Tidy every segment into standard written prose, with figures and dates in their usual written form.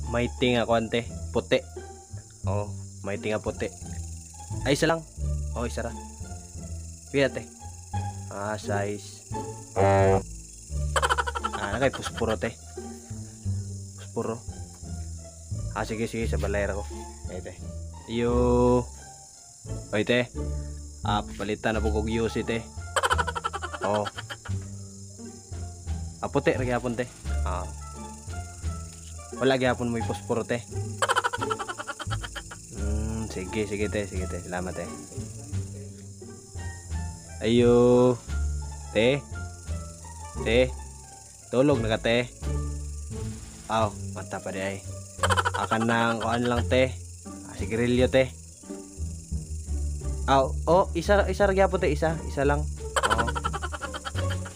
Mighty nga kuan te, puti. Oh, mighty nga puti. Ay, isa lang. Oh, isa ra. Pila te? Ah, size. Ah, nakay puspuro te. Puspuro. Ah, sige sige, sa balay ra ko. Ay te. Iyo. Oy te. Ah, papalitan na po kog UC te. Oh. Ah, puti ra gyapon te. Ah. Wala gyapon mo'y posporo te. Sige sige te, sige te. Salamat te. Ayo. Te. Te. Tulog na ka te. Aw, mata pa di ay. Akan nang kuan lang te. Ah, sigarilyo te. Aw, oh, isa isa ra gyapon te, isa, isa lang. Oo.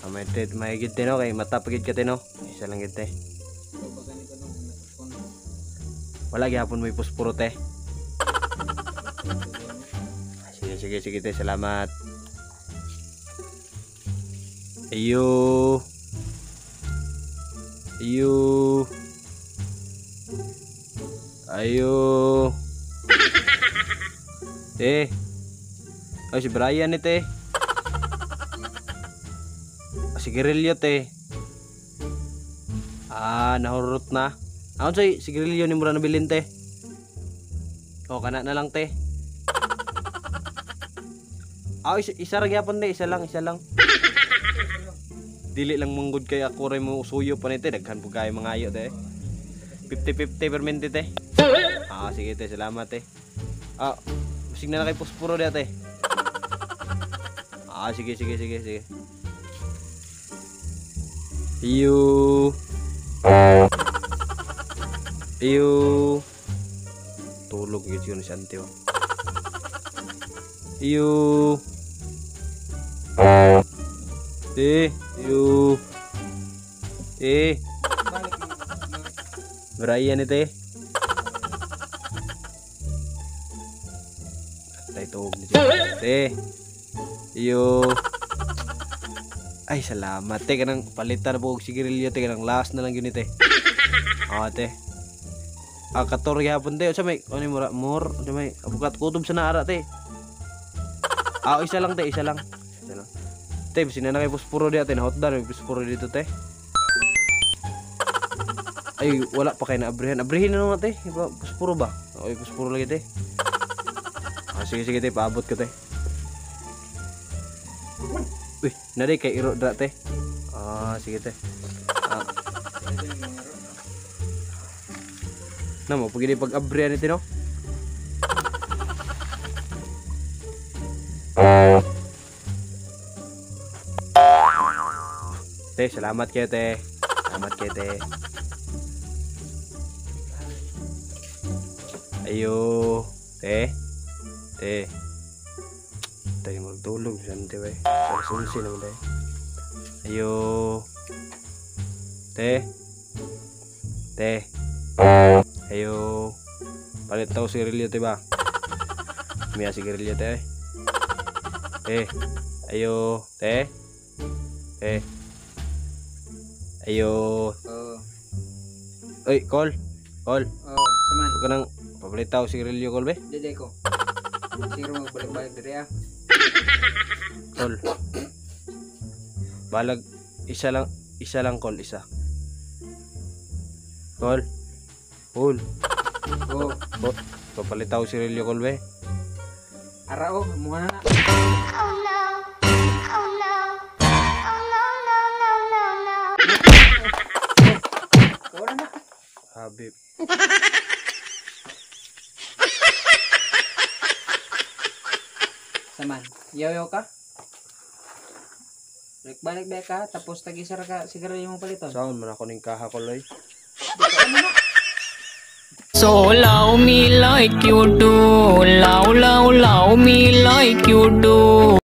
Ah, may te, may gid te no kay mata pa gid ka te no. Isa lang gid te. Wala gyapon mo'y posporo te. Sige sige sige te, salamat. Ayo. Ayo. Ayo. Te. Ay, si Brian ni te. Ah, sigarilyo te. Ah, nahurot na. Ako say sigarilyo ni mura nabilin te. O, kana na lang te. Ah, isa ra gyapon te, isa lang, isa lang. Dili lang manggod kay ako ray mo suyo pa ni te, daghan pud kayo mga ayo te. 50-50 permente te. Ah, sige te, salamat te. Ah, usig na lang kay posporo diha te. Ah, sige sige sige sige. Iyo. Iyo. Tulog gyud siya ni Santi. Oh. Iyo. Eh, iyo. Eh, Brian ni te. Atay tuog ni siya. Te. Iyo. Ay, salamat te kanang palitan na po og sigarilyo te kanang last na lang yun ni te. Ah, te. Ah, kator gyapon te. Unsa may ano mo ra more? Unsa may abukat kutob sa naara te. Ah, isa lang te, isa lang. Isa lang. Te, bisin na kay posporo diha te, nahotdan may posporo dito te. Ay, wala pa kay naabrihan. Abrihin na naman te. Iba, posporo ba? Ay, posporo lagi te. Ah, sige sige te, paabot ko te. Uy, nari kay iro dra te. Ah, sige te. Ah, na mo pag pag-abrihan ni te no. Te, salamat kayo te. Salamat kayo te. Ayo, te. Te. Tayo magtulog siyan te bay. Alas 11 naman te. Ayo. Te. Te. Ayo. Palit tao sigarilyo te ba? Miya sigarilyo te. Te. Ayo, te. Te. Ayo. Oh, Oy, call. Call. oh, saman. Huwag ka nang papalit tao sigarilyo call be. Dede ko. Siguro magbalik-balik diri ah. Call. Balag isa lang call, isa. Call. Call. Oh, Oh, papalit tao sigarilyo call be. ara oh, muha na. Oh no. Oh no. Oh no, no, no, no, no. Wala na. Habib. Saman, yaw-yaw ka? Balik-balik ba ka tapos tag-isa ra ka sigarilyo mo paliton. Saan man ako ning kaha call oy? So love me like you do, love, love, love me like you do.